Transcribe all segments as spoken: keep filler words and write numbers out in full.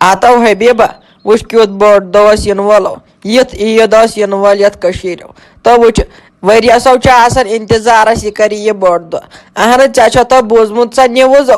آ تو حبیبہ، وٕچھ کیُتھ بوٚڑ دۄہ اوس یِنہٕ وول، یِتھ عیٖد ٲس یِنہٕ وٲلۍ یَتھ کٔشیٖرِ۔ تہٕ وٕچھ، ؤریَس ہو چھُ آسان اِنتظارَس، یہِ کَرِ یہِ بوٚڑ دۄہ۔ اہنہٕ، ژےٚ چھو تو بوٗزمُت سۄ نِوٕز؟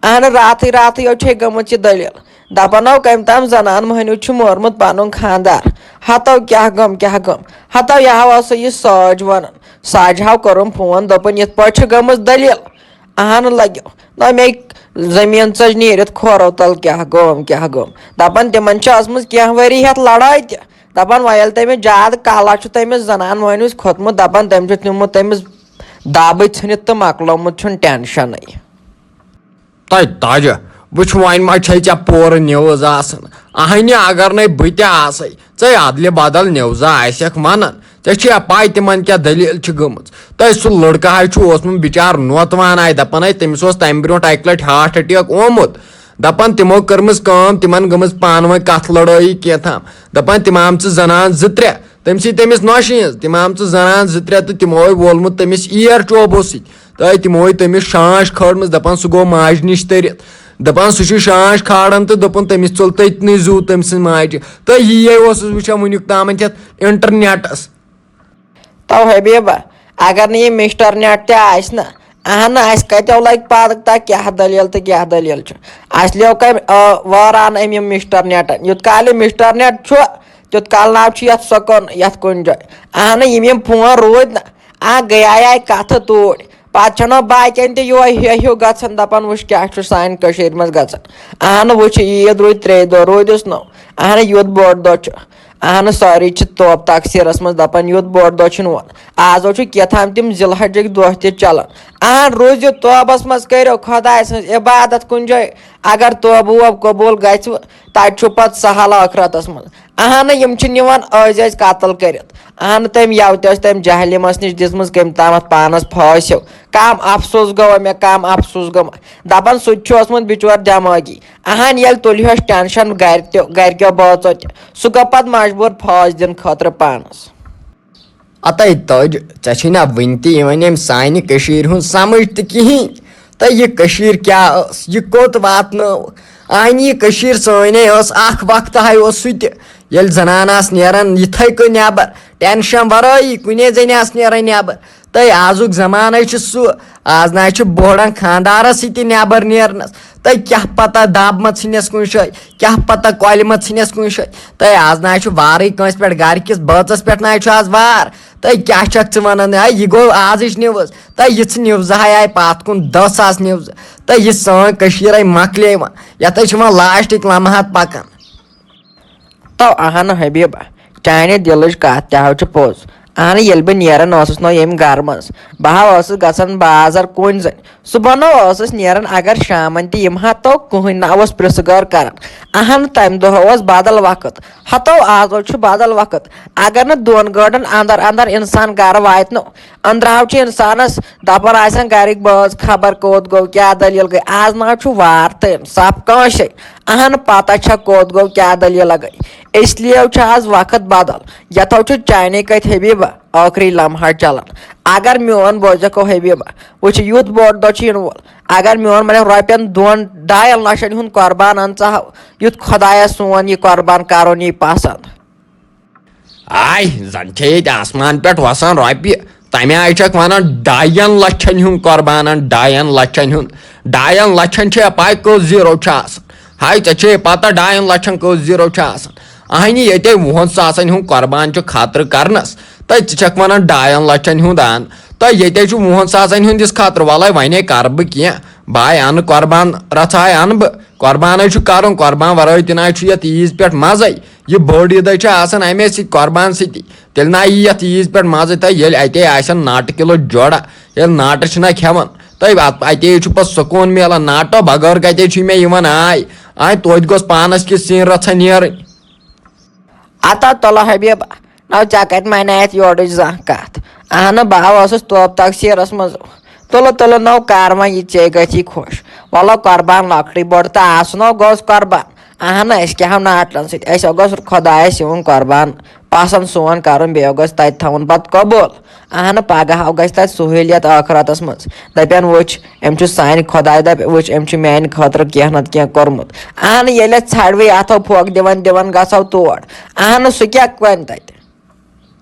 اہنہٕ، راتھٕے راتھٕے یو چھے گٔمٕژ یہِ دٔلیٖل۔ دَپان ہو، کَمہِ تام زَنان مۄہنیو چھُ مورمُت پَنُن خانٛدار۔ ہَتو کیٛاہ گوٚم، کیٛاہ گوٚم؟ ہَتو یہِ ہا اوس سُہ یہِ ساج وَنان۔ ساجہِ ہاو کوٚرُم فون، دوٚپُن، یِتھ پٲٹھۍ چھِ گٔمٕژ دٔلیٖل۔ اہنہٕ لگیو نہ مے زٔمیٖن ژٔج نیٖرِتھ کھورو تل، کیٛاہ گوٚم، کیٛاہ گوٚم؟ دَپان، تِمن چھِ ٲسمٕژ کینٛہہ ؤری ہٮ۪تھ لڑٲے تہِ۔ دَپان، وۄنۍ ییٚلہِ تٔمِس زیادٕ کَلَس چھُ تٔمِس زنان مۄہنیوِس کھوٚتمُت، دَپان، تٔمۍ چھُ نیوٗمُت تٔمِس دَبٕے ژھٕنِتھ تہٕ مۄکلومُت چھُن ٹینشنٕے۔ تَے تاجہِ، وٕچھ، وۄنۍ ما چھے ژےٚ پوٗرٕ نِوٕز آسان؟ اہنہِ، اگر نے بہٕ تہِ آسے، ژے ادلہِ بدل نِوزا آسٮ۪کھ ونان۔ ژےٚ چھےٚ پاے تِمن کیٛاہ دٔلیٖل چھِ گٔمٕژ؟ تۄہہِ سُہ لڑکہٕ ہاے چھُ اوسمُت بِچار نوتوان آے، دپان ہے تٔمِس اوس تمہِ برونٛٹھ اکہِ لٹہِ ہارٹ اٹیک آمُت۔ دپان تِمو کٔرمٕژ کٲم، تِمن گٔمٕژ پانہٕ ؤنۍ کتھ لڑٲیی کینٛہہ تام۔ دپان تِم آمژٕ زنان زٕ ترٛےٚ، تٔمۍ سٕے تٔمِس نۄشہِ ہِنٛز، تِم آمژٕ زنان زٕ ترٛےٚ تہٕ تِمو ہے وولمُت تٔمِس ایر چوبو سۭتۍ۔ تہٕ تِمو ہے تٔمِس شانٛش کھٲڑمٕژ، دپان سُہ گوٚو ماجہِ نِش تٔرِتھ۔ دپان سُہ چھُ شانٛش کھالان تہٕ دوٚپُن تٔمِس ژوٚل تٔتنٕے زُو تٔمۍ سٕنٛز ماجہِ۔ تہٕ یی ہے اوسُس وٕچھان وٕنیُک تامَتھ یَتھ اِنٹرنیٹَس۔ تو حبیبہ، اگر نہٕ یہِ مسٹر نیٹ تہِ آسہِ نہ، اہنہٕ، اَسہِ کَتیو لَگہِ پَتہ تہ کیٛاہ دٔلیٖل تہٕ کیٛاہ دٔلیٖل چھُ؟ اَسہِ لیو کَمہِ، آ، وٲران أمۍ یِم مسٹر نیٹَن؟ یُت کالہِ مسٹر نیٹ چھُ، تیُت کال ناو چھُ یَتھ سکوٗن یَتھ کُنہِ جایہِ۔ اہنہٕ، یِم یِم فون روٗدۍ نہ، آ، گٔیے آے کَتھٕ توٗرۍ۔ پتہٕ چھنو باقین تہِ یِہوے ہیو ہیو گژھان، دپان، وٕچھ کیٛاہ چھُ سانہِ کٔشیٖرِ منٛز گژھان۔ اہنہٕ، وٕچھ، عیٖد روٗدۍ ترٛے دۄہ، روٗدِس نو۔ اہنہٕ، یُتھ بوٚڑ دۄہ چھُ۔ اہنہٕ، سٲری چھِ توب تقصیٖرس منٛز دپان، یُتھ بوٚڑ دۄہ چھُنہٕ وۄنۍ۔ آز حظ چھُ کیٛاہ تام تِم ذی الحجٕکۍ دۄہ تہِ چلان۔ اہن، روٗزِو توبس منٛز، کٔرِو خۄداے سٕنٛز عبادت کُنہِ جایہِ۔ اگر توبہٕ ووب قبوٗل گژھِ، تتہِ چھُ پتہٕ سہل ٲخرتس منٛز۔ اہنہٕ، یِم چھِ نِوان أزۍ أزۍ قتل کٔرِتھ۔ اہنہٕ، تٔمۍ یوٕ تہِ ٲس تٔمۍ جہلِمس نِش دِژمٕژ کٔمۍ تامتھ پانس پھٲسۍ ہیو۔ کم افسوس گوٚو مےٚ، کم افسوس گوٚو مےٚ۔ دپان سُہ تہِ چھُ اوسمُت بچور دٮ۪مٲغی۔ اہن، ییٚلہِ تُلہِ ہوس ٹینشن گرِ تہِ، گرِکیو بٲژو تہِ، سُہ گوٚو پتہٕ مجبوٗر پھٲسۍ دِنہٕ خٲطرٕ پانس۔ اتے تٔج، ژےٚ چھے نہ وٕنہِ تہِ یِوان ییٚمہِ سانہِ کٔشیٖرِ ہُنٛد سمجھ تہِ کِہیٖنۍ۔ تہٕ یہِ کٔشیٖر کیٛاہ ٲس؟ یہِ کوٚت واتنٲو؟ اہنہِ، یہِ کٔشیٖر سٲنۍ ہے ٲس اکھ وقتہٕ ہاے اوس سُہ تہِ، ییٚلہِ زنان آسہٕ نیران یِتھے کٔنۍ نٮ۪بر، ٹینشن ورٲیی کُنے زٔنۍ آسہٕ نیران نٮ۪بر۔ تہٕ آزُک زمانہٕ ہے چھُ سُہ، آز نہ حظ چھُ بوڑان خاندارس سۭتۍ تہِ نٮ۪بر نیرنس۔ تہٕ کیٛاہ پتہ دب ما ژھٕنٮ۪س کُنہِ جایہِ، کیٛاہ پتہ کۄلہِ ما ژھٕنٮ۪س کُنہِ جایہِ۔ تہٕ آز نہ حظ چھُ وارٕے کٲنٛسہِ پٮ۪ٹھ، گرِ کِس بٲژس پٮ۪ٹھ نہ حظ چھُ آز وار۔ تہٕ کیٛاہ چھکھ ژٕ ونان؟ ہے، یہِ گوٚو آزٕچ نِوٕز۔ تہٕ یِژھ نِوزٕ ہاے آیہِ پتھ کُن دہ ساس نِوزٕ۔ تہٕ یہِ سٲنۍ کٔشیٖر آیہِ مۄکلے وۄنۍ۔ یتھ حظ چھِ وۄنۍ لاسٹٕکۍ لمحات پکان۔ تو اہنہٕ حبیبہ، چانہِ دِلٕچ کتھ تہِ ہاو چھِ پوٚز۔ اہنہٕ، ییٚلہِ بہٕ نیران اوسُس نو ییٚمہِ گرٕ منٛز، بہٕ ہاو ٲسٕس گژھان بازر کُنۍ زٔنۍ۔ صُبحن نو ٲسٕس نیران، اگر شامن تہِ یِمہٕ ہا تو کٕہٕنۍ نہ اوس پرژھ گٲر کران۔ اہنہٕ، تمہِ دۄہ اوس بدل وقت۔ ہتو آز حظ چھُ بدل وقت۔ اگر نہٕ دۄن گٲنٛٹن اندر اندر انسان گرٕ واتہِ نہٕ، أنٛدراو چھُ انسانس دپان آسان گرِکۍ بٲژ خبر کوٚت گوٚو، کیٛاہ دٔلیٖل گٔے۔ آز نہ حظ چھُ وار تہٕ انصاف کٲنٛسے۔ اہن، پتہ چھا کوٚت گوٚو، کیٛاہ دٔلیٖل گٔے۔ اس لیے چھُ آز وقت بدل۔ یتھو چھُ چانے کتھِ حبیبہ ٲخری لمحہ چلان۔ اگر میون بوزکھو حبیبہ، وٕچھ یُتھ بوٚڑ دۄہ چھُ یِنہٕ وول۔ اگر میون مطلب رۄپین دۄن ڈاین لچھن ہُنٛد قربان انژاہو، یُتھ خۄدایس سون یہِ قربان کرُن یی پسند۔ آے، زن چھے ییٚتہِ آسمان پٮ۪ٹھ وسان رۄپیہِ، تمہِ آیہِ چھکھ ونان ڈاین لچھن ہُنٛد قربانن، ڈاین لچھن ہُنٛد۔ ڈاین لچھن چھے پاے کٔژ زیٖرو چھِ آسان؟ ہاے، ژےٚ چھے پتہ ڈاین لچھن کٔژ زیٖرو چھِ آسان؟ اہنہِ، ییٚتے وُہن ساسن ہُنٛد قربان چھُ خطرٕ کرنس، تہٕ ژٕ چھکھ ونان ڈاین لچھن ہُنٛد ان۔ تہٕ ییٚتے چھُ وُہن ساسن ہُنٛد یُس خطرٕ، ولے ونے کرٕ بہٕ کینٛہہ، بہٕ آے انہٕ قربان، رژھاے انہٕ بہٕ۔ قربانے چھُ کرُن، قربان ورٲے تہِ نہ چھُ یتھ عیٖز پٮ۪ٹھ مزے۔ یہِ بٔڑ عیٖدے چھِ آسان امے سۭتۍ، قربان سۭتی۔ تیٚلہِ نہ یی یتھ عیٖز پٮ۪ٹھ مزٕ تہٕ ییٚلہِ اتے آسن ناٹہٕ کِلو جوڑا، ییٚلہِ ناٹہٕ چھِنہ کھٮ۪وان، تہٕ ات-، اتے چھُ پتہٕ سکوٗن میلان۔ ناٹو بغٲر کتے چھُے مےٚ یِوان آے؟ آے توتہِ گوٚژھ پانس کِژھ سِنۍ رژھا نیرٕنۍ۔ اتا تُلہٕ حبیبہ، نو ژےٚ کتہِ مانیتھ یورٕچ زانٛہہ کتھ؟ اہنہٕ، بہٕ ہا اوسُس توب تقصیرس منٛز۔ تُلہٕ تُلہٕ نو کر وۄنۍ یہِ ژےٚ گژھی خۄش۔ وَلہٕ قۄربان لۄکٹُے بوٚڑ تہٕ آسُن ہو گوٚژھ قۄربان۔ اہنہٕ، أسۍ کیٛاہ ہو ناٹلن سۭتۍ، اَسہِ ہو گوٚژھ خۄدایس یِوُن قۄربان پسنٛد سون کرُن، بیٚیہِ ہو گوٚژھ تتہِ تھاوُن پتہٕ قبوٗل۔ اہنہٕ، پگاہ ہاو گژھِ تَتہِ سہوٗلیت ٲخرتس منٛز۔ دَپن، وٕچھ، أمۍ چھُ سانہِ خۄداے، دَپہِ، وٕچھ، أمۍ چھُ میانہِ خٲطرٕ کینٛہہ نتہٕ کینٛہہ کوٚرمُت۔ اہنہٕ، ییٚلہِ اَتھ ژھڑوٕے اَتھو پھوکھ دِوان دِوان گژھو تور۔ اہنہٕ، سُہ کیٛاہ وَنہِ تَتہِ؟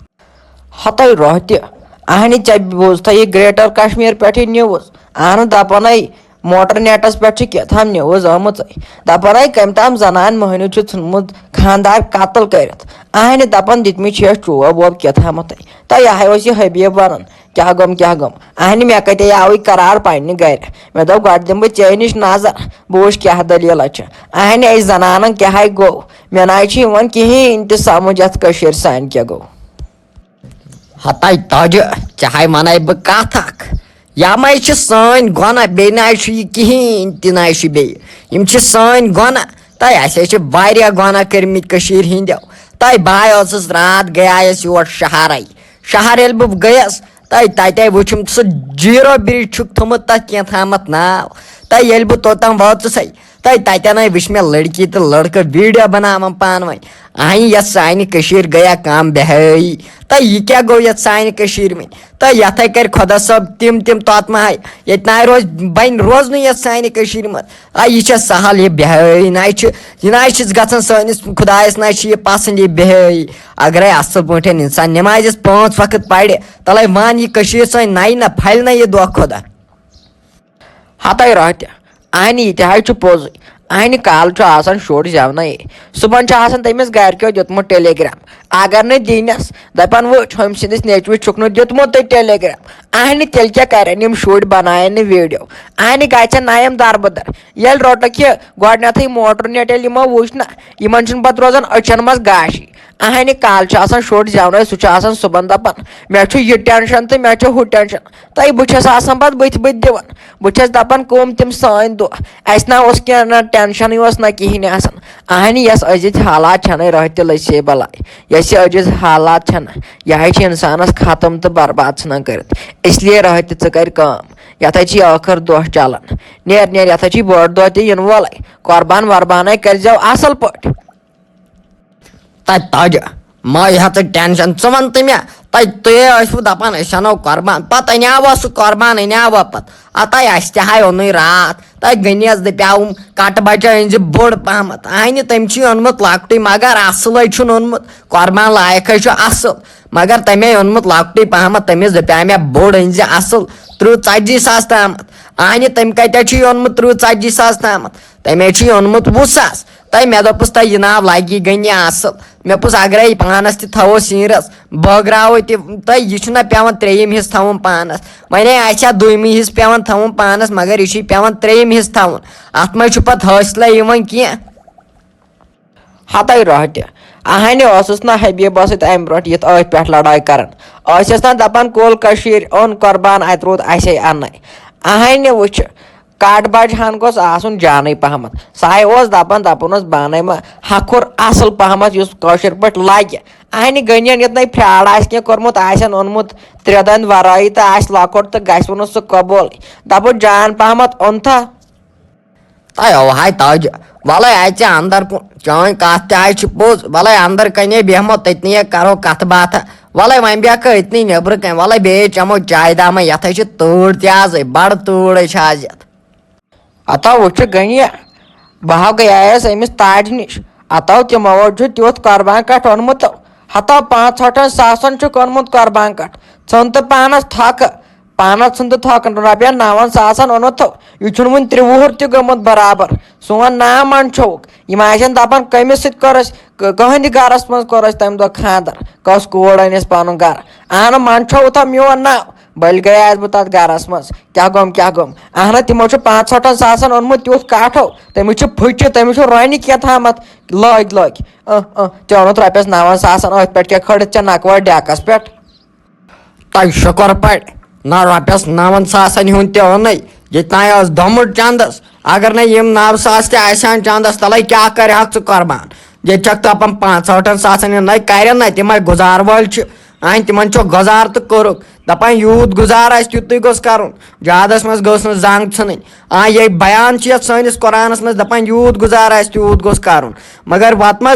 ہتَے روٚہ تہِ۔ اہنہِ، ژےٚ بوٗزتھا یہِ گریٹر کشمیر پٮ۪ٹھ یہِ نِوٕز؟ اہنہٕ، دَپان ہے، موٹر نیٹس پٮ۪ٹھ چھِ کیٛاہ تام نِوٕز آمٕژ۔ دَپان ہے، کٔمۍ تام زنان مٔہنیوٗ چھُ ژھُنمُت خانٛدار قتل کٔرِتھ۔ اہنہِ، دَپان دِتمٕتۍ چھِ اَسہِ چوب ووب کیٛاہ تامَتھ۔ تہٕ یہِ ہا اوس یہِ حبیب وَنان، کیٛاہ گوٚم، کیٛاہ گوٚم؟ اہنہِ، مےٚ کَتے آوٕے قرار پنٛنہِ گَرِ۔ مےٚ دوٚپ، گۄڈٕ دِمہٕ بہٕ ژےٚ نِش نظر، بہٕ وٕچھ کیٛاہ دٔلیٖلہ چھِ۔ اہنہِ، أسۍ زنانن کیٛاہ ہاے گوٚو؟ مےٚ نہ حظ چھُ یِوان کِہیٖنۍ تہِ سمجھ اَتھ کٔشیٖرِ سانہِ کیٛاہ گوٚو۔ ہتاے تاجہِ، ژےٚ ہاے وَنَے بہٕ کَتھ اَکھ۔ یا ما چھِ سٲنۍ گۄناہ، بیٚیہِ نہ حظ چھُ یہِ کِہیٖنۍ تہِ نہ حظ چھُ بیٚیہِ۔ یِم چھِ سٲنۍ گۄناہ۔ تہٕ اَسہِ حظ چھِ واریاہ گۄناہ کٔرمٕتۍ کٔشیٖرِ ہِنٛدیو۔ تہٕ بہٕ حظ اوسُس راتھ گٔیایس یور شہرَے۔ شہر ییٚلہِ بہٕ گٔیَس، تہٕ تَتہِ وٕچھُم سُہ زیٖرو برج چھُکھ تھوٚمُت تَتھ کینٛہہ تامَتھ ناو۔ تہٕ ییٚلہِ بہٕ توٚتام وٲژٕسَے، تہٕ تَتٮ۪ن وٕچھ مےٚ لٔڑکی تہٕ لٔڑکہٕ ویٖڈیو بَناوان پانہٕ ؤنۍ۔ اہنہِ، یَتھ سانہِ کٔشیٖرِ گٔیا کَم بے حیٲیی۔ تہٕ یہِ کیٛاہ گوٚو یَتھ سانہِ کٔشیٖرِ منٛز؟ تہٕ یَتھَے کَرِ خۄدا صٲب تِم تِم طۄتمہٕ ہاے۔ ییٚتہِ نہ روزِ، بَنہِ روزنٕے یَتھ سانہِ کٔشیٖرِ منٛز۔ آ، یہِ چھےٚ سہل یہِ بے حیٲیی؟ نہ چھِ، یہِ نہ چھِ گژھان سٲنِس خۄدایَس، نہ چھِ یہِ پَسنٛد یہِ بے حیٲیی۔ اگرَے اَصٕل پٲٹھۍ اِنسان نٮ۪مازِ پانٛژھ وقت پَرِ، تَلَے وَن یہِ کٔشیٖر سٲنۍ نَیہِ نہ پھَلہِ نہ یہِ دۄہ خۄدا۔ ہتَے راتہِ، اہنہِ، یہِ تہِ حظ چھُ پوٚزُے۔ اہنہِ، کالہٕ چھُ آسان شُر زٮ۪ونَے۔ صُبحن چھُ آسان تٔمِس گرِکیو دیُتمُت ٹیلی گرام۔ اگر نہٕ دِنَس، دَپان، وٕچھ، ہُمۍ سٕنٛدِس نیٚچوِس چھُکھ نہٕ دیُتمُتٕے ٹیلی گرام۔ اہنہِ، تیٚلہِ کیٛاہ کَرن یِم شُرۍ، بَناون نہٕ ویٖڈیو؟ اہنہِ، گژھن نہ یِم دَربٕدَر۔ ییٚلہِ روٚٹُکھ یہِ گۄڈٕنٮ۪تھٕے موٹر نیٹ، ییٚلہِ یِمو وٕچھ نہ، یِمَن چھُنہٕ پَتہٕ روزان أچھَن منٛز گاشی۔ اہنہِ، کالہٕ چھُ آسان شُر زٮ۪ونَے، سُہ چھُ آسان صُبحن دَپان، مےٚ چھُ یہِ ٹٮ۪نشَن تہٕ مےٚ چھُ ہُہ ٹٮ۪نشَن۔ تہٕ بہٕ چھَس آسان پَتہٕ بٕتھِ بٕتھِ دِوان۔ بہٕ چھَس دَپان، کٕم تِم سٲنۍ دۄہ؟ اَسہِ نہ اوس کینٛہہ، نہ ٹٮ۪نشَنٕے اوس، نہ کِہیٖنۍ آسان۔ اہنہِ، یۄس أزِچ حالات چھَنَے رٲتۍ تہِ لٔج سے بَلاے۔ یۄس یہِ أزِچ حالات چھَنہ، یہِ حظ چھِ اِنسانَس ختم تہٕ برباد ژھٕنان کٔرِتھ۔ اس لیے رٲتۍ تہِ ژٕ کَر کٲم، یَتھ حظ چھِ یہِ ٲخٕر دۄہ چَلان۔ نیر نیر، یَتھ حظ چھِ بٔڑ دۄہ تہِ یِنہٕ وولَے۔ قۄربان وۄربانَے کٔرۍزیو اَصٕل پٲٹھۍ۔ تَتہِ تَجہِ، مہ ہےٚ ژٕ ٹٮ۪نشَن۔ ژٕ وَن تہٕ مےٚ، تَتہِ تُہۍ ٲسوٕ دَپان أسۍ اَنو قۄربان، پَتہٕ اَنیٛاوا سُہ قۄربان، اَنیٛاوا پَتہٕ؟ ہتا اَسہِ تہِ ہاے اوٚنُے راتھ، تَتہِ گٔنیَس دَپیٛاوُم کَٹہٕ بَچہٕ أنۍ زِ بوٚڑ پَہمَتھ۔ اَہنہِ، تٔمۍ چھُے اوٚنمُت لۄکٹُے، مگر اَصٕلَے چھُن اوٚنمُت، قۄربان لایق ہے چھُ اَصٕل، مگر تَمے اوٚنمُت لۄکٹُے پَہمَتھ۔ تٔمِس دَپیٛاو مےٚ بوٚڑ أنۍ زِ اَصٕل، تٕرٛہ ژَتجی ساس تامَتھ۔ اَہنہِ، تٔمۍ کَتہِ چھُے اوٚنمُت تٕرٛہ ژَتجی ساس تامَتھ؟ تَمے چھُے اوٚنمُت وُہ ساس۔ تہٕ مےٚ دوٚپُس، تہٕ یہِ ناو لَگی گٔنہِ اَصٕل۔ مےٚ پوٚز، اگرے پانَس تہِ تھاوو سیٖنرَس، بٲگراوو تہِ، تہٕ یہِ چھُنہ پٮ۪وان ترٛیٚیِم حِصہٕ تھاوُن پانَس۔ وۄنۍ آسہِ ہا دوٚیمہِ حِصہٕ پٮ۪وان تھاوُن پانَس، مگر یہِ چھُے پٮ۪وان ترٛیٚیِم حِصہٕ تھاوُن۔ اَتھ منٛز چھُ پَتہٕ حٲصلَے یِوان کینٛہہ۔ ہَتَے رۄہَہ تہِ۔ اَہَنہِ اوسُس نہ حبیٖبَس سۭتۍ اَمہِ برونٛٹھ یِتھ أتھۍ پٮ۪ٹھ لڑٲے کران۔ ٲسِس نہ دَپان، کُل کٔشیٖر اوٚن قۄربان، اَتہِ روٗد اَسے اَننَے۔ اَہَنہِ وٕچھ، کَٹھ بَجہِ ہَن گوٚژھ آسُن جانٕے پَہمَتھ۔ سُہ ہَے اوس دَپان، دَپان اوس، بہٕ اَنَے ما ہَکھُر اَصٕل پَہمَتھ، یُس کٲشِر پٲٹھۍ لَگہِ۔ اَہَنہِ غنیَن یُتھ نَے فرٛاڈ آسہِ کینٛہہ کوٚرمُت، آسٮ۪ن اوٚنمُت ترٛےٚ دۄہَن وَرٲیی تہٕ آسہِ لۄکُٹ تہٕ گژھِ وُنہٕ سُہ قبوٗلٕے۔ دَپُن، جان پَہمَتھ اوٚن تھا۔ تہٕ اوہاے تاجہِ، وَلَے اَژِ اَندَر کُن، چٲنۍ کَتھ تہِ آے چھِ پوٚز، وَلَے اَندَر کَنے بیٚہمو تٔتنٕے کَرو کَتھٕ باتھٕ، وَلَے وۄنۍ بیٚہکھ أتنٕے نیٚبرٕ کَنۍ، وَلَے بیٚیہِ چَمو چایہِ دامَے، یَتھ ہے چھِ تۭر تہِ آزَے، بَڑٕ تۭر ہے چھِ آز یَتھ۔ ہتا وٕچھِ غنیہ، بہٕ ہا گٔیایس أمِس تاجہِ نِش، ہتا تِمو حظ چھُ تیُتھ قۄربان کَٹھ اوٚنمُت، ہتا پانٛژھ ہٲٹھَن ساسَن چھُکھ اوٚنمُت قۄربان کَٹھ، ژھٕن تہٕ پانَس تھۄکہٕ۔ پانَس ژھٕن تہٕ تھۄکہٕ، رۄپیَن نَوَن ساسَن اوٚنُتھ۔ یہِ چھُنہٕ وُنہِ ترٛےٚ وُہُر تہِ گوٚمُت برابر۔ سون نام منٛد چھوکھ۔ یِم آسن دَپان، کٔمِس سۭتۍ کٔر اَسہِ، ک-، کٕہٕنٛدِ گَرَس منٛز کوٚر اَسہِ تَمہِ دۄہ خانٛدر؟ کۄس کوٗر أنۍ اَسہِ پَنُن گَرٕ؟ اَہنہٕ، منٛد چھو تھا میون ناو؟ بٔلۍ گٔیاس بہٕ تَتھ گَرَس منٛز۔ کیٛاہ گوٚم، کیٛاہ گوٚم؟ اَہنہٕ، تِمو چھُ پانٛژھ ہٲٹھَن ساسَن اوٚنمُت تیُتھ کَٹھو۔ تٔمِس چھُ پھٕچہِ، تٔمِس چھُ رۄنہِ کینٛہہ تھامَتھ۔ لٲگۍ، لٲگۍ۔ اۭں، اۭں، ژےٚ اوٚنُتھ رۄپیَس نَوَن ساسَن، أتھۍ پٮ۪ٹھ کیٛاہ کھٲلِتھ ژےٚ نَکوَر ڈٮ۪کَس پٮ۪ٹھ؟ تۄہہِ شُکر پڑِ، نہ رۄپیَس نَوَن ساسَن ہُنٛد تہِ اوٚنُے۔ ییٚتہِ نَے ٲس دۄمُٹ چندَس۔ اگر نَے یِم نَو ساس تہِ آسہِ ہَن چندَس، تَلَے کیٛاہ کَرِ ہَکھ ژٕ قۄربان؟ ییٚتہِ چھَکھ دَپان پانٛژھ ہٲٹھَن ساسَن ہُنٛد نَے کَرن نہ، تِمَے گُزار وٲلۍ چھِ۔ اَہَن تِمَن چھُ گُزار تہٕ کوٚرُکھ۔ دَپان یوٗت گُزار آسہِ تیُتُے گوٚژھ کَرُن۔ زیادَس منٛز گٔژھ نہٕ زنٛگ ژھٕنٕنۍ۔ آ، یہِ بیان چھِ یَتھ سٲنِس قرآنَس منٛز دَپان یوٗت گُزار آسہِ تیوٗت گوٚژھ کَرُن۔ مگر وَتہٕ ما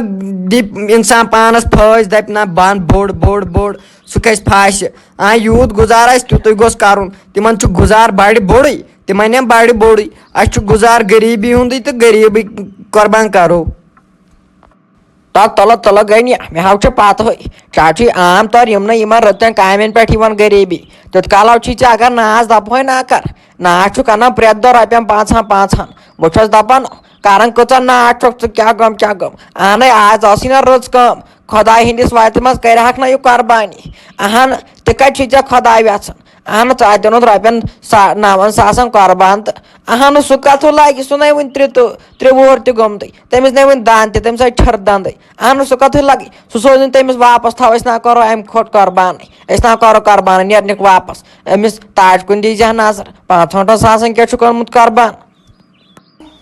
دِ اِنسان پانَس پھٲسۍ، دَپہِ نہ بَن بوٚڑ، بوٚڑ، بوٚڑ۔ سُہ کھسہِ پھاسہِ۔ آ، یوٗت گُزار آسہِ، تیُتُے گوٚژھ کَرُن۔ تِمَن چھُ گُزار بَڑِ بوٚڑُے، تِمَن نِم بَڑِ بوٚڑُے۔ اَسہِ چھُ گُزار غریٖبی ہُنٛدُے تہٕ غریٖبٕے قۄربان کَرو۔ تَلہٕ، تَلہٕ، تَلہٕ گٔے نہِ، مےٚ ہاو چھِ پَتہٕ ہٕے۔ ژےٚ چھُے عام طور یِمنٕے یِمَن رٕژَن کامٮ۪ن پٮ۪ٹھ یِوان غریٖبی۔ تیُتھ کالَو چھُے ژےٚ اگر ناز دَپہٕ ہوے نا کَر، ناز چھُکھ اَنان پرٛٮ۪تھ دۄہ رۄپیَن پانٛژہَن پانٛژہَن۔ بہٕ چھُس دَپان، کَران کۭژاہ ناز چھُکھ ژٕ، کیٛاہ غم، کیٛاہ غم؟ اَہَنَے، آز ٲسٕے نا رٕژ کٲم۔ خۄداے ہِنٛدِس وَتہِ منٛز کَرِہَکھ نہ یہِ قۄربانی۔ اَہَن، تہِ کَتہِ چھُے ژےٚ خۄداے وٮ۪ژھان؟ اَہَن، ژٕ اَتہِ اوٚنُتھ رۄپیَن سا-، نَوَن ساسَن قۄربان تہٕ اَہَن، سُہ کَتھ ہیوٗ لَگہِ؟ سُہ نَے وٕنہِ ترٛےٚ تہٕ ترٛےٚ وُہُر تہِ گوٚمتُے۔ تٔمِس نَے وٕنہِ دَنٛد تہِ، تٔمِس آے ٹھٔر دَنٛدٕے۔ اَہَن، سُہ کَتھ ہیوٗ لَگہِ؟ سُہ سوزُن تٔمِس واپَس، تھاو أسۍ نا کَرو اَمہِ کھۄتہٕ قۄربانٕے۔ أسۍ نا کَرو قۄربانٕے، نیرنِکھ واپَس۔ أمِس تاج کُن دیٖزِ ہا نظر، پانٛژہَن ٲٹھَن ساسَن کیٛاہ چھُکھ اوٚنمُت قۄربان؟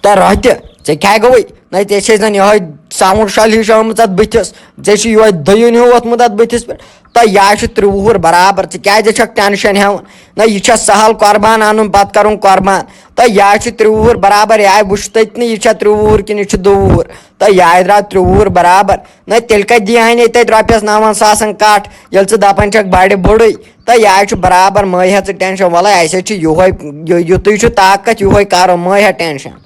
تہٕ رۄہتہِ، ژےٚ کیٛاہ گوٚوُے؟ نَے، ژےٚ چھے زَن یِہوٚے ساوُنٛڈ شال ہِش آمٕژ اَتھ بٕتھِس، ژےٚ چھُ یِہوٚے دٔیُن ہیوٗ ووٚتھمُت اَتھ بٕتھِس پٮ۪ٹھ۔ تہٕ یہِ چھُ ترٛےٚ وُہُر برابر، ژٕ کیٛازِ چھَکھ ٹٮ۪نشَن ہٮ۪وان؟ نہ، یہِ چھا سہل قۄربان اَنُن، پَتہٕ کَرُن قۄربان؟ تہٕ یہِ چھُ ترٛےٚ وُہُر برابر، یہِ آے وٕچھ تٔتنٕے، یہِ چھا ترٛےٚ وُہُر کِنہٕ یہِ چھُ دُ وُہُر؟ تہٕ یہِ آے درٛاو ترٛےٚ وُہُر برابر۔ نہ، تیٚلہِ کَتہِ دِیہِ ہَن ییٚتہِ تَتہِ رۄپیَس نَوَن ساسَن کَٹھ، ییٚلہِ ژٕ دَپان چھَکھ بَڑِ بوٚڑُے؟ تہٕ یہِ آے چھُ برابر، مہٕ ہےٚ ژٕ ٹٮ۪نشَن، وَلَے اَسہِ ہے چھُ یِہوٚے، یہِ-، یُتُے چھُ طاقت، یِہوٚے کَرو، مہٕ ہےٚ ٹٮ۪نشَن۔